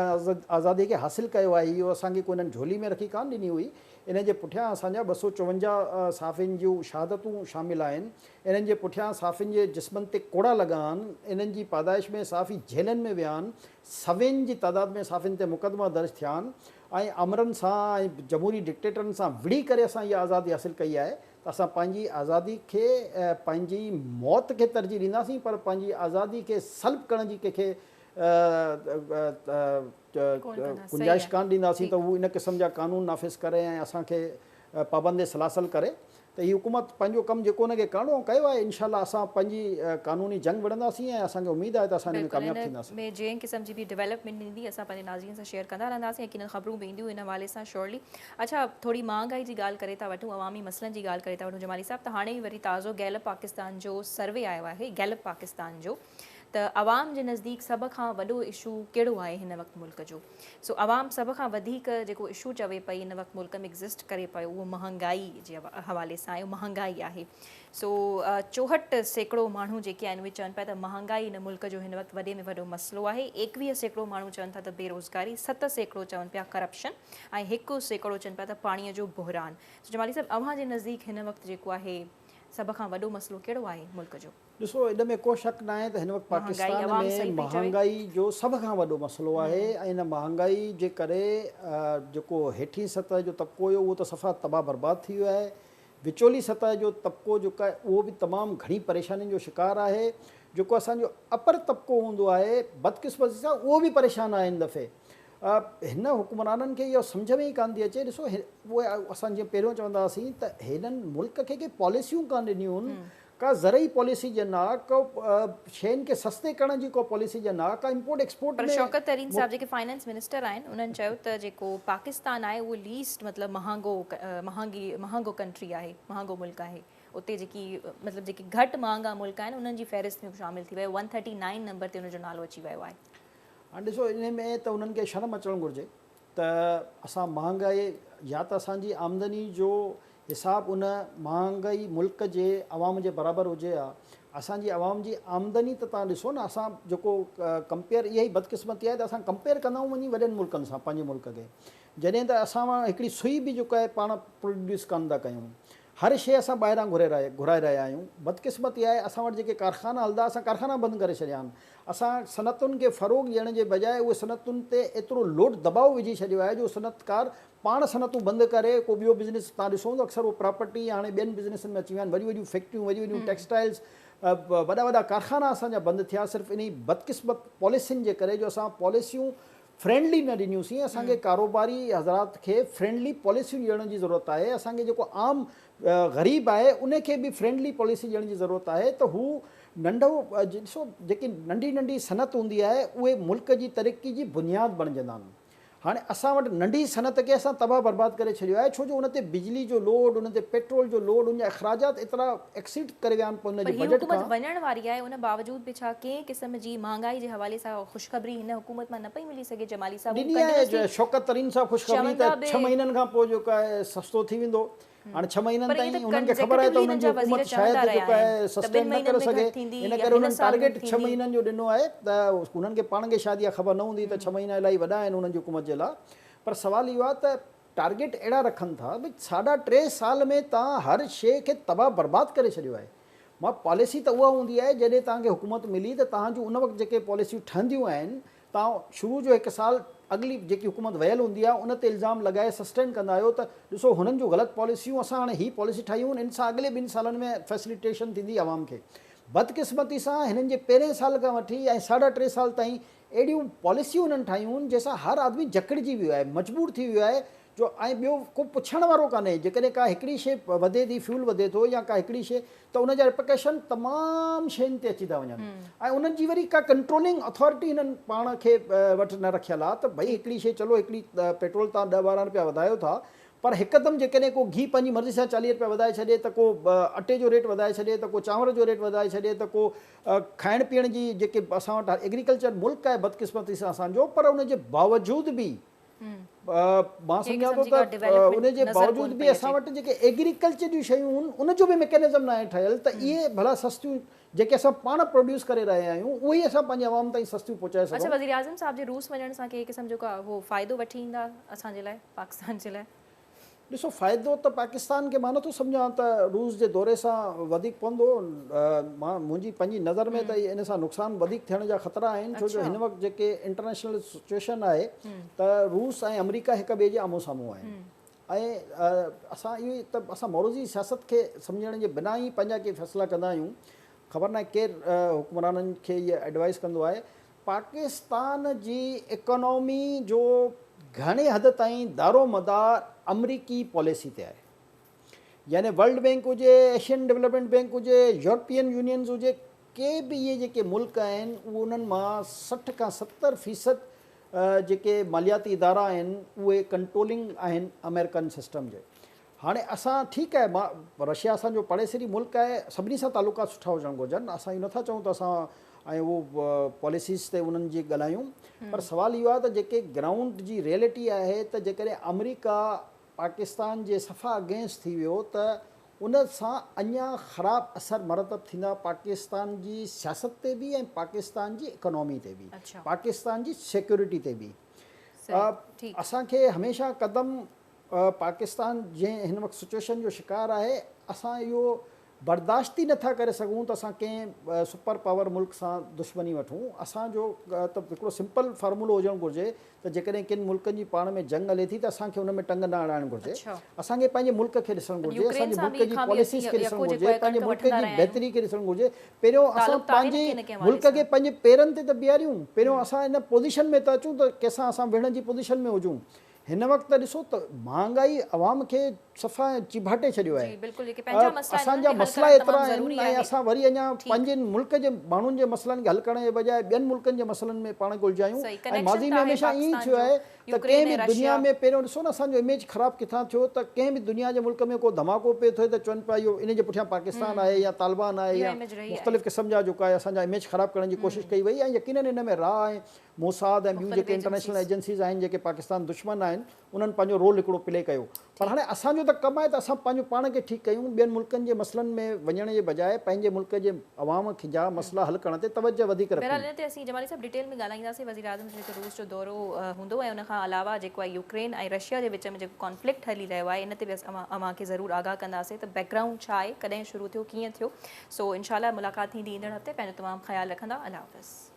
آزادي کي حاصل ڪيو آهي اهو اسان کي ڪو انهن جهولي ۾ رکي ڪانه ڏني هئي ان جي پٺيان اسان جا 254 صحافين جون شهادتون شامل آهن انهن جي پٺيان صحافين جي جسمن تي ڪوڙا لڳا آهن انهن جي پادائش ۾ صحافي جيلن ۾ ويا آهن سوين جي تعداد ۾ صحافين تي مقدما درج ٿيا آهن ۽ آمرن سان ۽ جمهوري ڊڪٽيٽرن سان وڙهي ڪري اسان اها آزادي حاصل ڪئي آهي ته اسان پنهنجي آزادي کي پنهنجي موت کي ترجيح ڏينداسين پر پنهنجي آزادي کي سلب ڪرڻ جي ڪنهن کي گنجائش ڪانه ڏينداسين ته هو ان قسم جا قانون نافذ ڪري ۽ اسان کي پابند سلاسل ڪري ته هي حڪومت پنهنجو ڪم جيڪو ان کي ڪرڻو هو ڪيو آهي انشاء الله اسان پنهنجي قانوني جنگ وڙهنداسين ۽ اسان کي اميد آهي ته اسان ان ۾ ڪامياب ٿينداسين. بلڪل ان ۾ جنهن قسم جي به ڊولپمينٽ ايندي اسان پنهنجي ناظرين سان شيئر ڪندا رهنداسين يقينن خبرون به اينديون ان حوالي سان شورلي اڇا ٿوري مهانگائي جي ڳالهه ڪري ٿا وٺون عوامي مسئلن جي ڳالهه ڪري ٿا وٺون جمالي صاحب ته هاڻي وري تازو گيلپ پاڪستان جو سروي آيو آهي گيلپ پاڪستان جو ته عوام جي نزديڪ سڀ کان وڏو اشو ڪهڙو آهي هن وقت ملڪ جو سو عوام سڀ کان وڌيڪ جيڪو اشو چوي پئي هن وقت ملڪ ۾ ايگزسٽ ڪري پيو اهو مهانگائي جي حوالي سان آهي مهانگائي آهي سو 64% ماڻهو جيڪي آهن اهي چون پيا ته مهانگائي هن ملڪ جو هن وقت وڏي ۾ وڏو مسئلو آهي 21% ماڻهو چون ٿا ته بيروزگاري 7% چون پيا ڪرپشن ۽ 1% چون پيا ته پاڻي جو بحران سو جمالي صاحب اوهان جي نزديڪ هن وقت جيڪو آهي سڀ کان وڏو مسئلو ڪهڙو آهي ملڪ جو؟ ڏسو ان ۾ ڪو شڪ ناهي ته هن وقت پاڪستان ۾ مهانگائي جو سڀ کان وڏو مسئلو آهي ۽ ان مهانگائي جي ڪري جيڪو هيٺين سطح جو طبقو هيو اهو ته صفا تباهه برباد ٿي ويو آهي وچولي سطح جو طبقو جيڪو آهي اهو به تمام گهڻي پريشانين جو شڪار آهي جيڪو اسان جو اپر طبقو هوندو آهي بدقسمتي سان اهو به پريشان آهي هن دفعي هن حڪمرانن کي اهو سمجهه ۾ ئي ڪانه ٿي اچي ڏسو اهي اسان جيئن پهريون چوندا هئاسين ته هنن ملڪ کي ڪي پاليسيون ڪانه ڏنيون آهن ڪا زرعي پاليسي ڏين ها، ڪو شين کي سستي ڪرڻ جي ڪو پاليسي ڏين ها، ڪا امپورٽ ايڪسپورٽ پر شوڪت ترين صاحب جيڪي فائنانس منسٽر آهن انهن چيو ته جيڪو پاڪستان آهي اهو ليسٽ مطلب مهانگو مهانگي مهانگو ڪنٽري آهي مهانگو ملڪ آهي اتي جيڪي مطلب جيڪي گهٽ مهانگا ملڪ آهن انهن جي فهرست ۾ شامل ٿي ويو 139 نمبر تي ان جو نالو اچي ويو آهي. هاڻي ڏسو انهي ۾ ته انهن کي شرم اچڻ گهرجي ته اسان مهانگائي يا ته اسان جي آمدني جو حساب ان مهانگائي ملڪ جي عوام جي برابر هجي ها اسان جي عوام جي آمدني ته توهان ڏسو نه اسان جيڪو ڪمپيئر اها ئي بدقسمتي آهي ته اسان ڪمپيئر ڪندا آهيون وڃي وڏن ملڪن سان پنهنجي ملڪ کي جڏهن ته اسان هڪڙي سئي به جيڪو آهي پاڻ پروڊيوس ڪانه ٿا ڪيون هر شيء اسان ٻاهران گهرائي رهيا آهيون. بدقسمتي آهي اسان وٽ جيڪي ڪارخانا هلندا اسان ڪارخانا بند ڪري ڇڏيا آهن. اسان صنعتن کي فروغ ڏيڻ جي بجاء اهي صنعتن تي ايترو لوڊ دٻاء وجهي ڇڏيو آهي جو صنعتڪار پاڻ صنعتون بند ڪري ڪو ٻيو بزنس توهان ڏسو هوندو اڪثر اهي پراپرٽي يا هاڻي ٻين بزنسن ۾ اچي ويا آهن وڏيون وڏيون فيڪٽريون وڏيون وڏيون ٽيڪسٽائلز وڏا وڏا ڪارخانا اسان جا بند ٿيا صرف انهي بدقسمت پاليسين جي ڪري جو اسان پاليسيون فرينڊلي نه ڏنيون سين اسان کي ڪاروباري حضرات کي فرينڊلي پاليسيون ڏيڻ جي ضرورت آهي اسان کي جيڪو عام غريب آهي ان کي به فرينڊلي پاليسي ڏيڻ جي ضرورت آهي ته هو ننڍو ڏسو جيڪي ننڍي ننڍي صنعت هوندي آهي اهي ملڪ جي ترقي جي بنياد بڻجندا آهن هاڻي اسان وٽ ننڍي صنعت کي اسان تباهه برباد ڪري ڇڏيو آهي ڇو جو ان تي بجلي جو لوڊ ان تي پيٽرول جو لوڊ ان جا اخراجات ايترا ايڪسيڊ ڪري ويا آهن ان جي بجيٽ کان. پر هي حڪومت وڃڻ واري آهي ان باوجود به ڇا ڪنهن قسم جي مهانگائي جي حوالي سان خوشخبري هن حڪومت مان نه پئي ملي سگهي جمالي صاحب ڏني آهي شوڪت ترين صاحب خوشخبري ته ڇهه مهينن کان پوء جيڪو آهي سستو ٿي ويندو هاڻي ڇهه مهينن تائين انهن کي خبر آهي ته انهن جي حڪومت شايد جيڪو آهي سسٽين نه ڪري سگهي ان ڪري انهن ٽارگيٽ ڇهه مهينن جو ڏنو آهي ته انهن کي پاڻ کي شايد اها خبر نه هوندي ته ڇهه مهينا الاهي وڏا آهن انهن جي حڪومت جي لاء پر سوال اهو آهي ته ٽارگيٽ اهڙا رکن ٿا ڀئي ساڍا ٽي سال ۾ توهان هر شيء کي تباهه برباد ڪري ڇڏيو آهي مان پاليسي ته اها هوندي آهي جڏهن توهان کي حڪومت ملي ته توهان جون ان وقت جيڪي پاليسيون ٺهنديون آهن توهان شروع جو هڪ سال اڳلي جيڪي حڪومت ويل هوندي آهي ان تي الزام لڳائي سسٽين ڪندا آهيو ته ڏسو هنن جون غلط پاليسيون اسان هاڻي هي پاليسي ٺاهيون ان سان اڳلي ٻن سالن ۾ فيسليٽيشن ٿيندي عوام کي. بدقسمتي سان هنن جي پهرين سال کان وٺي ۽ ساڍا ٽي سال تائين اهڙيون پاليسيون هنن ٺاهيون آهن جنهن سان هر آدمي جڪڙجي ويو آهي، مجبور ٿي ويو آهي جو ۽ ٻيو ڪو پڇڻ وارو ڪانهي، جيڪڏهن ڪا هڪڙي شيء وڌي ٿي، فيول وڌي ٿو يا ڪا هڪڙي شيء ته ان جا ريپرڪشن تمام شين تي اچي ٿا وڃن ۽ انهن جي وري ڪا ڪنٽرولنگ اٿارٽي هنن پاڻ کي وٽ نه رکيل آهي ته ڀئي هڪڙي شيء چلو هڪڙي پيٽرول تان ڏهه ٻارهن رپيا وڌايو ٿا پر هڪدم جيڪڏهن ڪو گهي پنهنجي مرضي سان چاليهه رپيا وڌائي ڇڏي ته ڪو اٽي جو ريٽ وڌائي ڇڏي ته ڪو چانور جو ريٽ وڌائي ڇڏي ته ڪو کائڻ پيئڻ جي جيڪي اسان وٽ ايگريڪلچر ملڪ آهي بدقسمتي سان اسان جو پر ان جي باوجود به مان سمجهان ٿو ته ان جي باوجود به اسان وٽ جيڪي ايگريڪلچر جون شيون آهن ان جو به ميڪنزم ناهي ٺهيل ته اهي ڀلا سستيون جيڪي اسان پاڻ پروڊيوس ڪري رهيا آهيون اهي ئي اسان پنهنجي عوام تائين سستيون پهچائي سگهون. اڇا وزيراعظم صاحب جي روس وڃڻ سان ڪنهن قسم جو ڪا اهو فائدو وٺي ايندا اسان جي لاء پاڪستان جي لاء؟ ڏسو فائدو ته پاڪستان کي مان نٿو سمجهان ته روس جي دوري سان وڌيڪ پوندو مان منهنجي پنهنجي نظر ۾ ته ان سان نقصان وڌيڪ ٿيڻ جا خطرا آهن ڇو جو هن وقت جيڪي انٽرنيشنل سچويشن آهي ته روس ۽ آمريڪا هڪ ٻئي جي آمهون سامهون آهن ۽ اسان اهو ئي ته اسان معروضي سياست کي سمجهڻ جي بنا ئي پنهنجا ڪي فيصلا ڪندا آهيون خبر ناهي ڪير حڪمرانن کي اها ايڊوائس ڪندو آهي پاڪستان جي اڪانومي جو گهڻي حد تائين دارومدار آمريڪي پاليسي تي آهي يعني ورلڊ بينڪ هجي ايشين ڊولپمينٽ بينڪ هجي يورپين يونينز هجي ڪي به اهي جيڪي ملڪ آهن اهي انهن مان 60 کان 70 فيصد جيڪي مالياتي ادارا آهن اهي ڪنٽرولنگ آهن آمريڪن سسٽم جي هاڻي اسان ٺيڪ آهي مان رشيا اسان جو پاڙيسري ملڪ آهي سڀني سان تعلقات سٺا هجڻ گهرجن اسان اهو نٿا چئون ته اسان ۽ اهو پاليسيز تي انهن جي ڳالهايون پر سوال اهو آهي ته جيڪي گرائونڊ جي ريئلٽي آهي ته جيڪڏهن آمريڪا پاڪستان جي صفا اگينسٽ ٿي ويو ته ان سان اڃا خراب اثر مرتب ٿيندا پاڪستان جي سياست تي به ۽ پاڪستان جي اڪانومي تي به پاڪستان جي سيڪيورٽي تي به اسان کي هميشه قدم پاڪستان جنهن هن وقت سچويشن جو شڪار آهي اسان اهو برداشت ئي نٿا ڪري سگهون ته اسان ڪنهن سپر پاور ملڪ سان دشمني وٺون. اسان جو ته هڪڙو سمپل فارمولو هجڻ گهرجي ته جيڪڏهن ڪن ملڪن جي پاڻ ۾ جنگ هلي ٿي ته اسان کي ان ۾ ٽنگ نه اڙائڻ گهرجي. اسان کي پنهنجي ملڪ کي ڏسڻ گهرجي، اسان جي ملڪ جي پاليسيز کي ڏسڻ گهرجي، پنهنجي ملڪ جي بهتري کي ڏسڻ گهرجي. پهريون اسان پنهنجي ملڪ کي پنهنجي پيرن تي ته بيهاريون، پهريون اسان ان پوزيشن ۾ ته اچون ته ڪنهن سان اسان وڙهڻ جي پوزيشن ۾ هجون. هن وقت ته ڏسو ته مهانگائي عوام کي صفا چيڀاٽي ڇڏيو آهي. اسان جا مسئلا ايترا آهن ۽ اسان وري اڃا پنهنجن ملڪ جي ماڻهن جي مسئلن کي حل ڪرڻ جي بجاء ٻين ملڪن جي مسئلن ۾ پاڻ کي الجهايون ۽ ماضي ۾ هميشه ائين ئي ٿيو آهي ته ڪنهن به دنيا ۾ پهريون ڏسو نه اسان جو اميج خراب ڪٿان ٿيو ته ڪنهن به دنيا جي ملڪ ۾ ڪو ڌماڪو پيو ٿئي ته چون پيا اهو ان جي پٺيان پاڪستان آهي يا طالبان آهي يا مختلف قسم جا جيڪو آهي اسان جا اميج خراب ڪرڻ جي ڪوشش ڪئي وئي ۽ يقينن ان ۾ را ۽ موساد ۽ ٻيون جيڪي انٽرنيشنل ايجنسيز آهن جيڪي پاڪستان دشمن آهن انهن پنهنجو رول هڪڙو پلي ڪيو پر هاڻي اسان جو ته ڪم آهي ته اسان پنهنجو پاڻ کي ٺيڪ ڪيون ٻين ملڪن جي مسئلن ۾ وڃڻ جي بجاء پنهنجي ملڪ جي عوام جا مسئلا حل ڪرڻ تي توجه وڌيڪ رکون. بهرحال ان تي اسين جمالي صاحب ڊيٽيل ۾ ڳالهائينداسين وزيراعظم جو جيڪو روس جو دورو هوندو ۽ ان کان علاوه جيڪو آهي يوڪرين ۽ رشيا جي وچ ۾ جيڪو ڪانفلڪٽ هلي رهيو آهي ان تي به اسان اوهان کي ضرور آگاهه ڪنداسين ته بيڪ گرائونڊ ڇا آهي ڪڏهن شروع ٿيو ڪيئن ٿيو سو انشاء الله ملاقات ٿيندي ايندڙ هفتي پنهنجو تمام خيال رکندا الله حافظ.